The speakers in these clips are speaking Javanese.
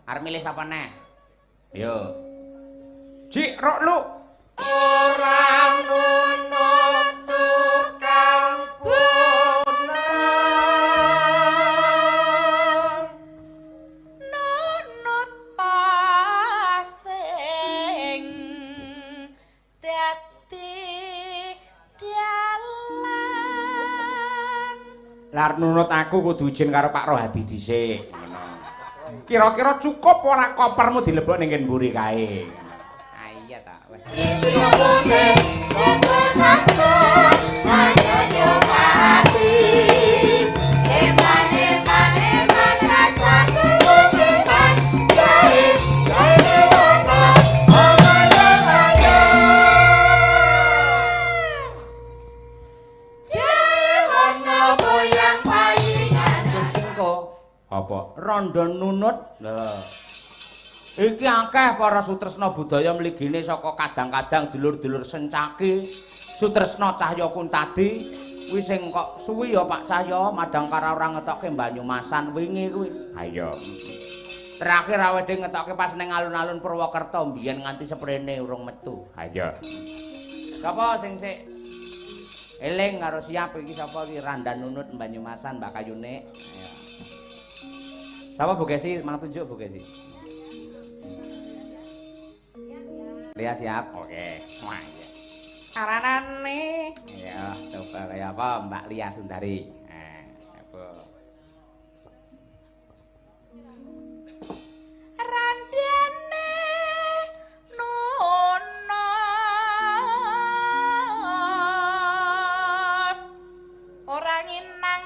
Arep milih sapa neh? Yo. Cik rok lu. Ora nunut tukang bonang. Nunut pasing dadi dalan. Lah nunut aku kudu izin karo Pak Rohadi dhisik. Ngono. Kira-kira cukup ora kopermu dilebok ning nggen mburi kae? Ah iya ta. Weh. Apa? Rondo nunut. Lho. Iki akeh para sutresna budaya mligine saka kadang-kadang dulur-dulur Sencaki, Sutresna Cahya Kuntadi. Kuwi sing kok suwi ya Pak Cahya, madangkara ora ngetokke Banyumasan wingi kuwi. Ha iya. Terakhir awake dhewe ngetokke pas ning alun-alun Purwokerto mbiyen nganti seprene urung metu. Ha iya. Sapa sing sik eling karo siap iki sapa iki Randan Nunut Banyumasan Mbak Kayune. Ayo. Sapa Bu Kesi? Mang tunjuk Bu Kesi. Lia siap. Oke. Wah iya. Aranane. Ya, coba kaya apa Mbak Lia Sundari. Apa? Randane nunut ora nginang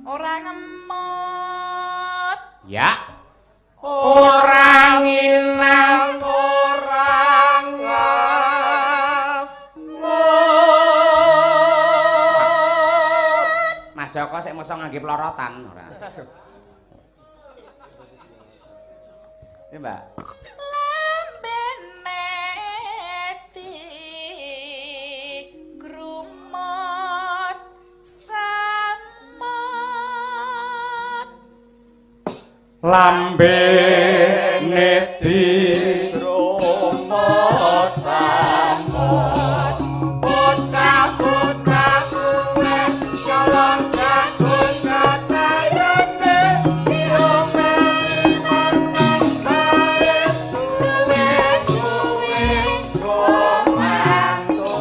ora ngemot. Ya. Ora nginang ora ngemot. Mas Joko sik mosok ngangge plorotan ora. Iya, Mbak. Lambene digrumot samot. Lambene digrumot samot. Bocah-bocah kuwe nyolong jagung katayane diomeli kae suwe-suwe romanto.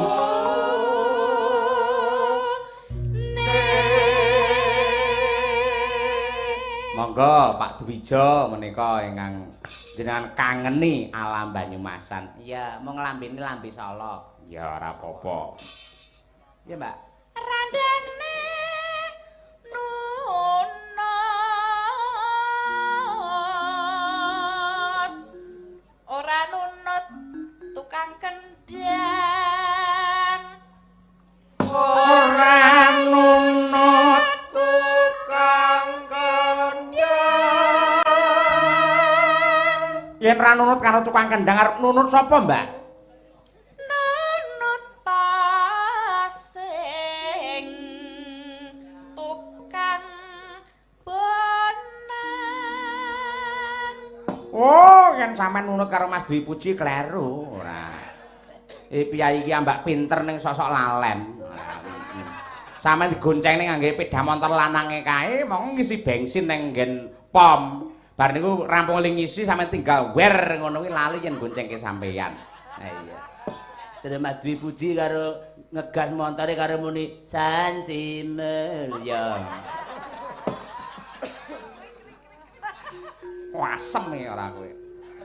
Monggo Pak Dwijo menika ingkang jenengan kangeni alam Banyumasan. Iya, mung lambene lambe Solo. Ya ora apa-apa. Iya, Mbak. Randane nunut ora nunut tukang kendang. Ora nunut tukang kendang. Yen ora nunut karo tukang kendang arep nunut sapa, Mbak? Nunut pasing tukang bonang. Oh, yen sampean nunut karo Mas Dwi Puji kleru ora. Piyayi iki ambak pinter ning sosok lalen. Sampeyan digoncengne ngangge sepeda motor lanange kae, monggo ngisi bensin ning nggen pom. Bar niku rampung li ngisi sampeyan tinggal wer ngono kuwi lali yen goncengke sampeyan. Ha iya. Terus Mas Dwi Puji karo ngegas montore karo muni Santi Mulya. Wasem ya ora kowe.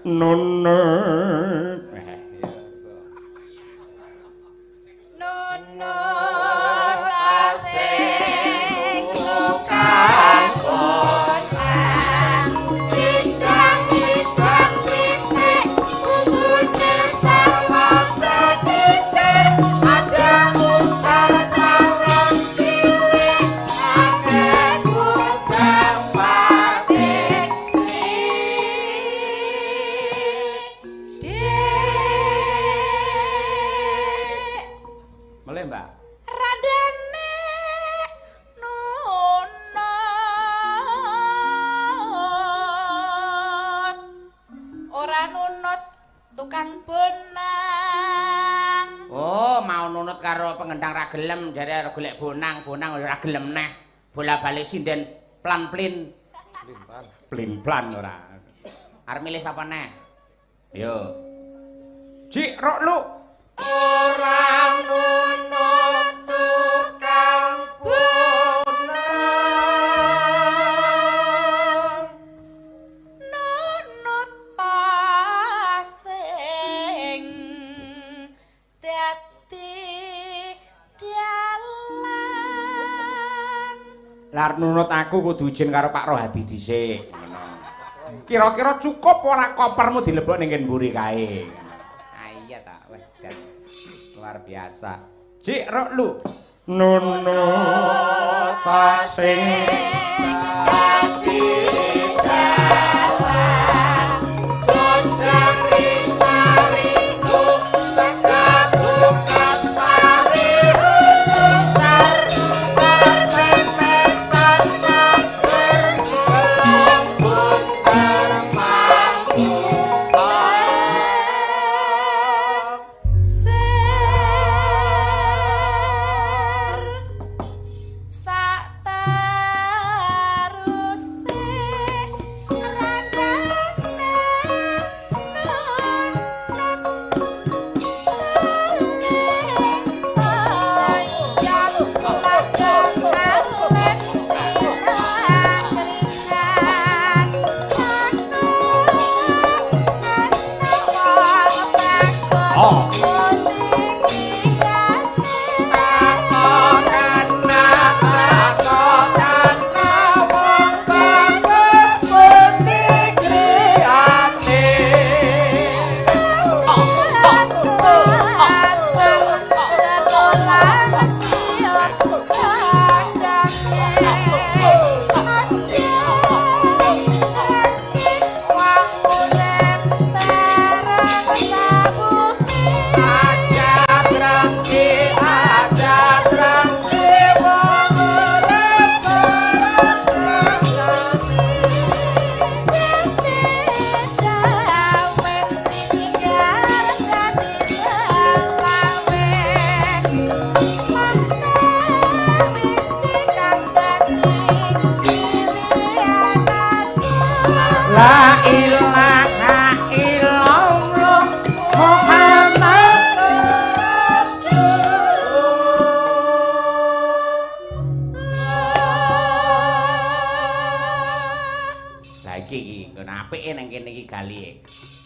Nunut. Nunut asing tukang bonang. Didang-didang pitik bumbune sarwa sedidik. Aja mungkar tawon cilik akeh bocah patik sithik. Ora nunut tukang bonang. Oh, mau nunut karo pengendang ra gelem, jare arep golek bonang, bonang ora gelem neh. Bola-balik sinden plan-plin. Plin-plan ora. Arep milih sapa neh? Yo. Cik rok lu. Ora nunut tukang bonang. Nunut pasing dadi dalan. Lah nunut aku kudu izin karo Pak Rohadi dhisik. Ngono. Kira-kira cukup ora kopermu dilebok ning mburi kae. Ah iya ta, wah jan. Luar biasa. Cik rok lu. Nunut pasing dadi dalan. Jojang rinariku sekabukan pari Sar sar pepesan mager lembut termangu. Ser sak teruse randane nunut seleng ladang alet cinakringan aku ana wong bagus Oh. Wong bagus pundi griyane. Aja trangki, aja trangki wong urip bareng La ilaha illallah Muhammad Rasulullah. Lah iki iki nggon apike nang kene iki galihe.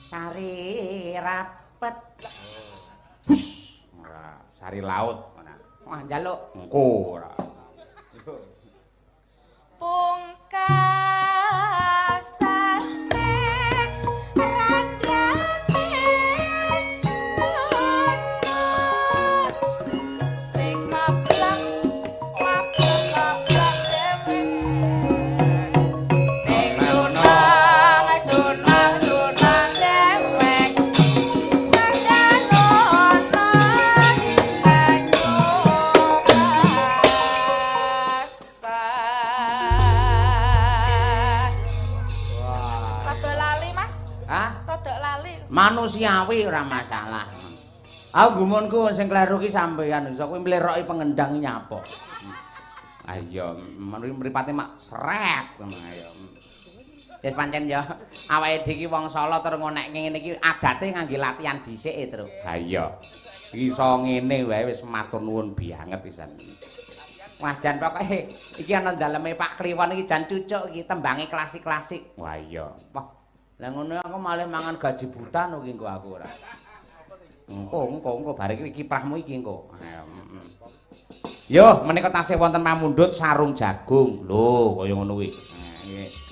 Sari rapet. Hus, ora sari laut ora. Wah njaluk engko ora. Pungkasane randane nunut sing maplak maplak maplak dhewe sing junang junang junang dewek randanono banyu basah. Rada lali, Mas. Hah? Rada lali. Manusiawi ora masalah. Aku gumunku sing kleru ki sampeyan iso kuwi mleroki pengendang nyapa. Ayo, mripate mak srek ngono ayo. Wis pancen ya awake dhewe iki wong Solo tur ngonekke ngene iki adate ngangge latihan dhisik e, Truk. Ha iya. Iso ngene wae wis matur nuwun banget pisan. Wah jan pokoke iki ana daleme Pak Kliwon iki jan cucuk iki tembange klasik-klasik. Wah iya. Wah, lah ngono aku malah mangan gaji buta no iki engko aku ora. Engko engko engko bar iki kiprahmu iki engko. Yo menika tasih wonten pamundhut sarung jagung. Lho kaya ngono kuwi. Nggih.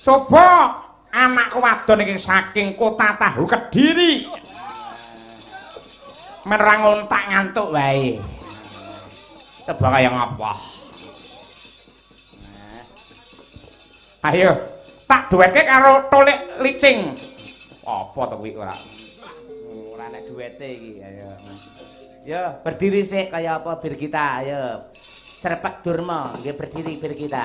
Coba anakku wadon iki saking kota Tahu Kediri. Merang ontak ngantuk wae. Coba kaya ngapa? Ayo, tak duweke karo tolik licing. Apa to kuwi ora? Ora nek duwete iki, ayo. Yo, berdiri sik kaya apa Birgita, ayo. Srepek Durma, nggih berdiri Birgita.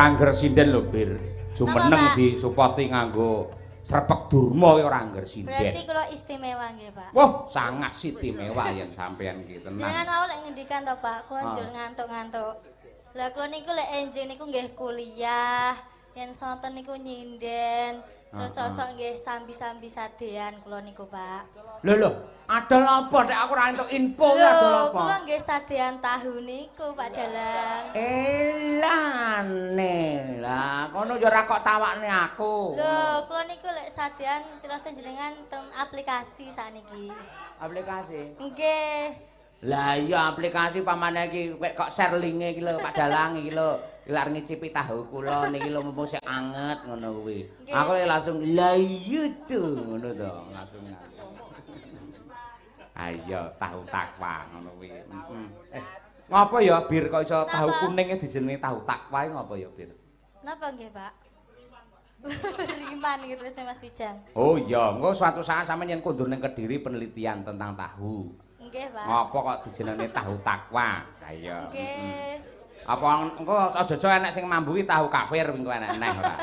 Ora angger sinden lho, Bir. Jumeneng disupoti nganggo srepek durma ki ora angger sinden. Berarti kula istimewa nggih, Pak. Wah, sangat istimewa yen sampean ki tenan. Jenengan wau lek ngendikan to, Pak, kula njur ngantuk-ngantuk. Lah kula niku lek enjing niku nggih kuliah, yen sonten niku nyinden, terus sosok nggih sambi-sambi sadean kula niku, Pak. Lho lho, adol apa nek aku ora entuk info adol apa? Kula nggih sadean tahu niku, Pak Dalang. Elane. Lah kono ya ora kok tawakne aku. Lho, kula niku lek sadean terus jenengan teng aplikasi sakniki. Aplikasi? Nggih. Lah iya aplikasi pamane iki kok share linke iki lho Pak Dalang iki lho. Lha ngicipi tahu kula niki lho mumpung sik anget ngono kuwi. Aku langsung la iya tuh ngono to, langsung. Ayo tahu takwa ngono kuwi. Heeh. Ngopo ya Bir kok iso tahu kuninge dijenengi tahu takwa iki ngopo ya Bir? Napa nggih, Pak? Beriman gitu sih Mas Wijan. Oh iya, engko suatu saat sampeyan yen kondur ning Kediri penelitian tentang tahu. Nggih, Pak. Ngopo kok dijenengi tahu takwa? Ayo. Nggih. Apa engko aja-aja enek sing mambu tahu kafir engko enek neh ora.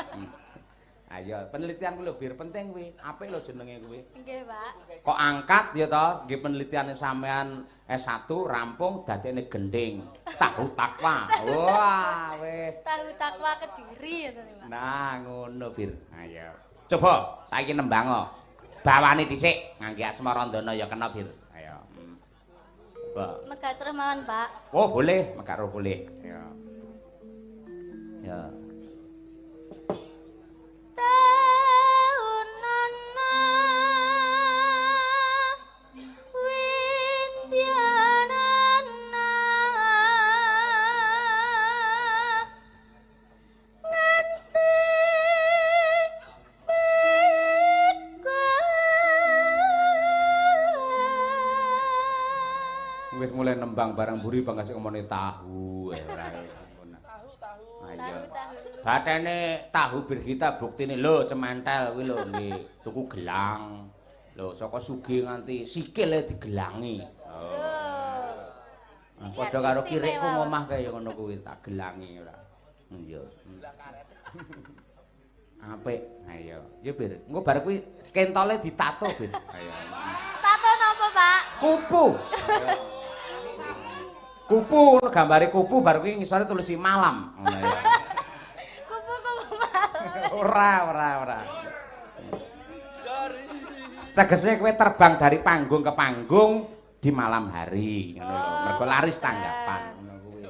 Ayo, penelitian kuwi lho Bir penting kuwi. Apik lho jenenge kuwi. Nggih, Pak. Kok angkat ya to, nggih penelitiane sampean S1 rampung dadekne gending. Tahu takwa. Wah, wis. Tahu takwa Kediri ya to, Pak. Nah, ngono Bir. Ayo. Coba saiki nembang. Bawane dhisik ngangge Asmarandana ya kena Bir. Ayo. Coba. Megat terus mawon, Pak. Oh, boleh, megat terus boleh. Ayo. Ya. Taunana windyanana nganti mega. Wis mulai nembang barang mburi bangga sing ngomongane tahu ora. Tahu. Batene tahu Birgita buktine lho cementel kuwi lho nggih tuku gelang. Lho saka sugih nganti sikile digelangi. Lho. Padha karo kirikku ngomah kaya ngono kuwi tak gelangi ora. Iya. Apik. Ayo. Ya Bir, engko bar kuwi kentole ditato Bir. Ayo. Tato napa, Pak? Kupu. Kupu, gambare kupu bar kuwi ngisore tulisi malam. Ngono ya. Kupu-kupu malam. Ora. Tegese kowe terbang dari panggung ke panggung di malam hari ngono lho. Mergo laris tanggapan ngono kuwi.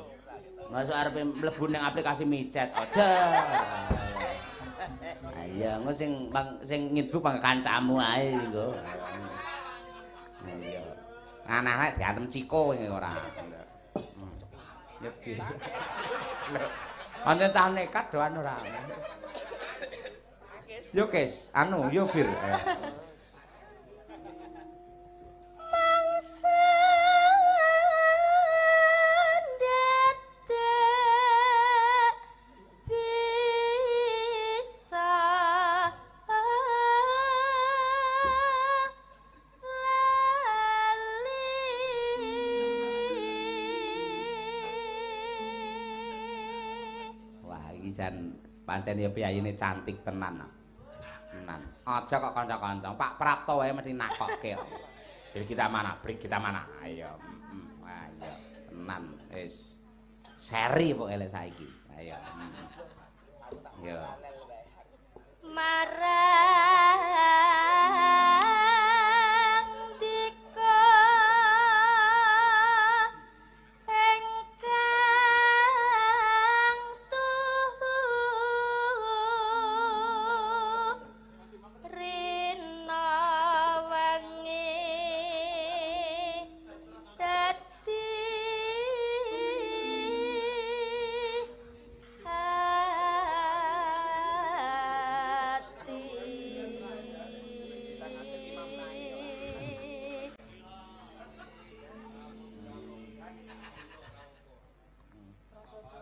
Masuk arepe mlebu ning aplikasi micet aja. Ayo engko sing sing ngidbu pang kancamu ae engko. Ayo. Anake diantem ciko wingi ora. Nyeki. Pancen cah nekat doan ora. Yo Kes, anu yo Bir. Mangsa dadak bisa lali. Wah, iki jan pancen ya piyayine cantik tenan. Tenan. Aja kok kanca-kanca. Pak Prapto wae mesti nakokke. Break kita mana? Break kita mana? Ayo. Ayo. Tenan wis. Seri pokoke lek saiki. Ayo. Yo. Marang dika ingkang tuhu rina wengi dadi hati.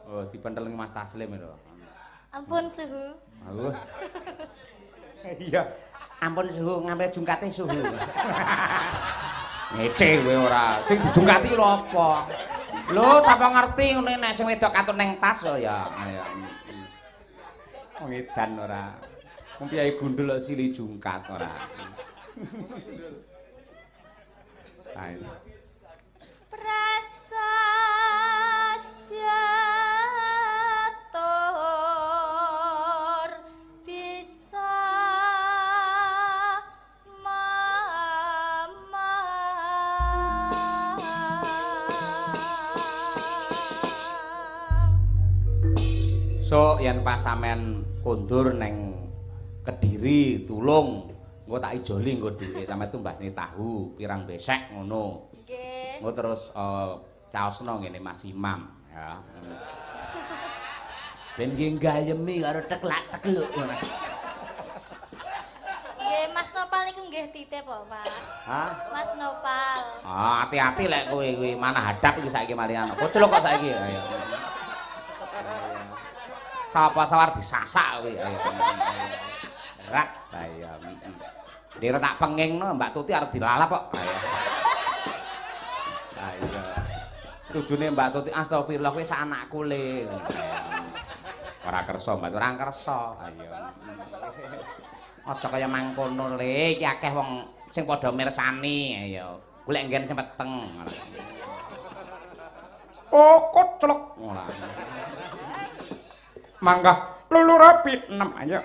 Oh, dipentelengi Mas Taslim lho. Ampun suhu. Oh. Iya. Ampun suhu, ngambil jungkate suhu. Ngece kowe ora. Sing dijungkati lho apa? Lho, sapa ngerti ngene nek sing wedok katut ning tas lho ya. Ayo. Wong edan ora. Wong piyayi gundul kok sili jungkat ora. Ayo. Prasaja tur bisa mamang. So yen pas sampean kondur neng Kediri tulung engko tak ijoli engko dhuwite sampean tumbasne tahu pirang besek ngono. Nggih. Engko terus caosno ngene Mas Imam ya. Ben nggih gayemi karo teklak-tekluk. Nggih, Mas Nopal niku nggih titip kok, Pak. Hah? Mas Nopal. Ah, hati-hati lek kowe kuwi mana hadap iki saiki malian. Koclok kok saiki. Ayo. Sapa sawar disasak kuwi. Ayo. Rak, ayo. Dira tak pengingno Mbak Tuti arep dilalap kok. Ayo. Ayo. Tujune Mbak Tuti astagfirullah kowe sak anakku le. Ora kersa Mbak, ora kersa. Ayo. Aja kaya mangkono le, iki akeh wong sing padha mirsani. Ayo. Golek nggen sing peteng. Oh, koclok. Ora. Mangga lulu rapi 6 ayo.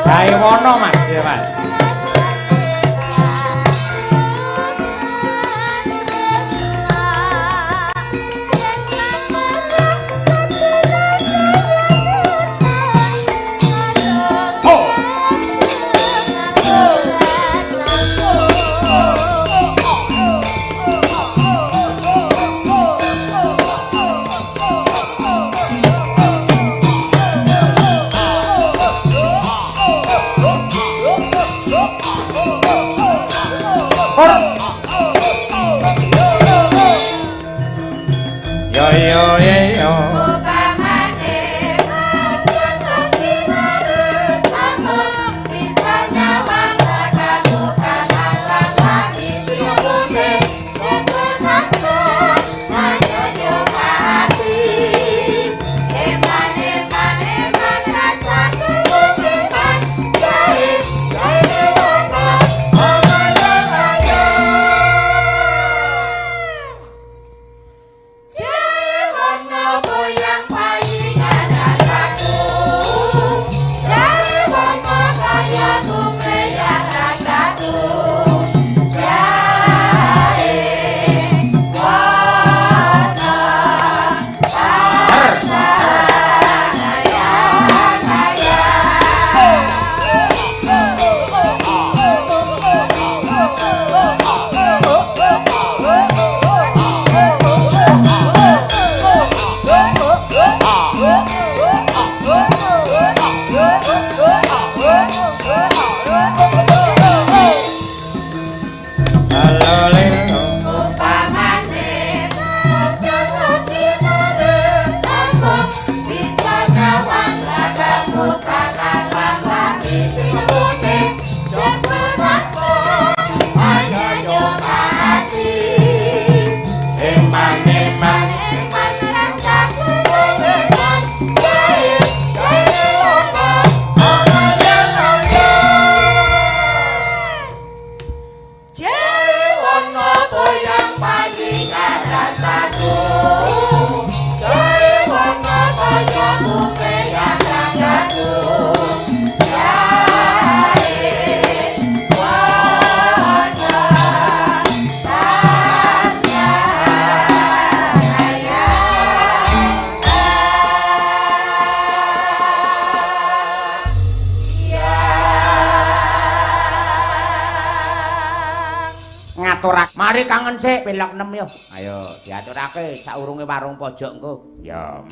Jaewono Mas, ya Mas. Oh. Oh, Ngaturake. Mari kangen sik pelok 6 yo. Ayo diaturake saurunge warung pojok engko. Ya.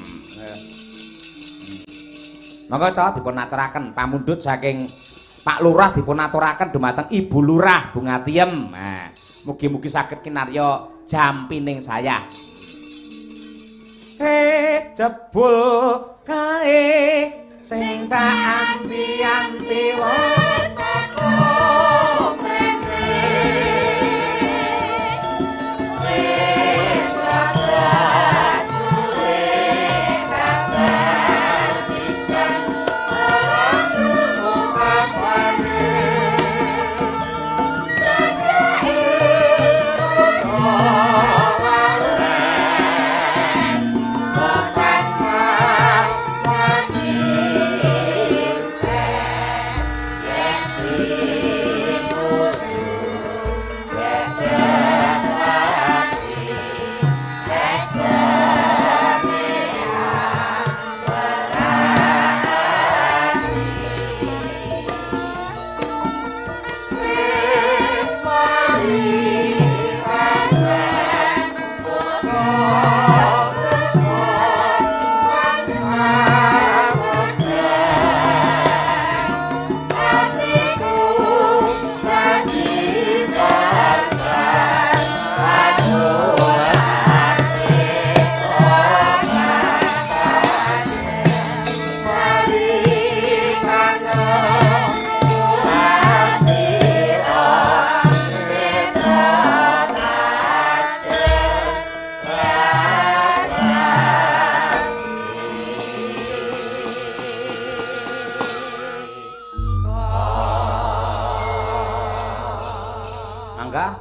Monggo ca dipun aturaken pamundhut saking Pak Lurah dipun aturaken dumateng Ibu Lurah Bu Ngatiem. Nah, mugi-mugi saged kinarya jampining saya. Jebul kae sing tak anti-anti wis teko mrene. Wis rada suwe kabar pisan ora krungu kabare. Sajake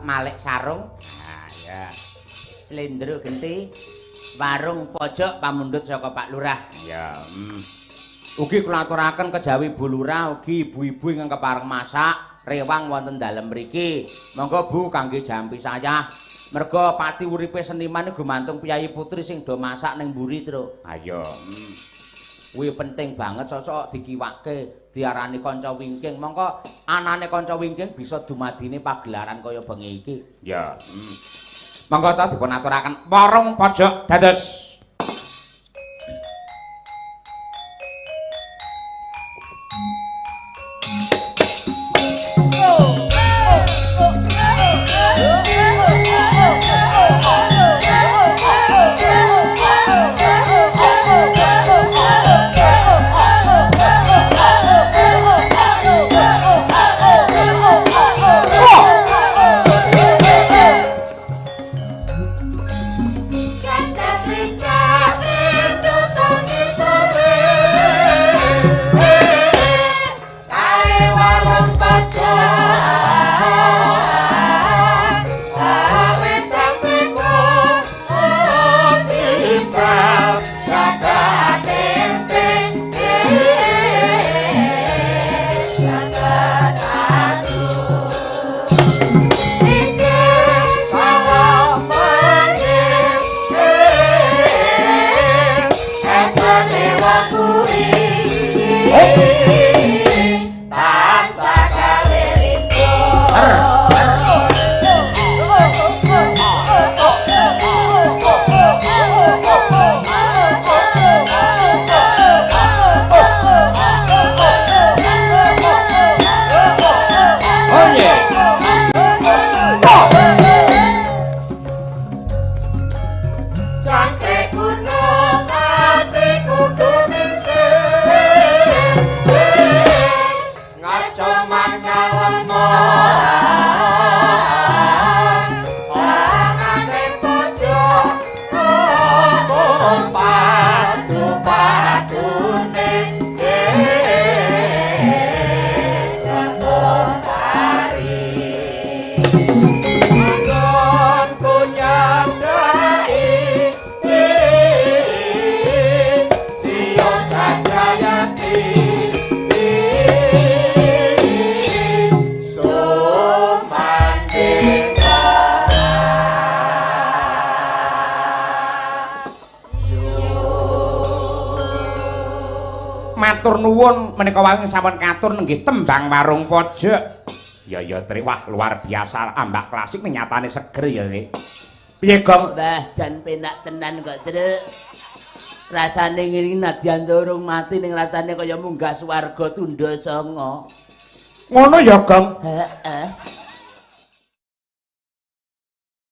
Malik sarung. Nah, ya. Slendro genti warung pojok pamundhut saka Pak Lurah. Ya. Ugi kula aturaken kejawi Bu Lurah, ugi ibu-ibu ingkang kepareng masak rewang wonten dalem mriki. Monggo Bu kangge jampi saya. Merga pati uripe seniman gumantung piyayi putri sing do masak ning mburi, Truk. Ayo. Kuwi penting banget sosok dikiwake diarani kanca wingking. Mongko anane kanca wingking bisa dumadine pagelaran kaya bengi iki. Ya. Monggo ca dipun aturaken warung pojok dados. Matur nuwun menika wau sampun katur nenggih tembang warung pojok. Ya ya Tri, wah luar biasa ambak klasik ning nyatane seger ya Tri. Piye Gong? Wah, jan penak tenan kok, Truk. Rasane ngene nadyan durung mati ning rasane kaya munggah swarga tundha sanga. Ngono ya Gong. Heeh.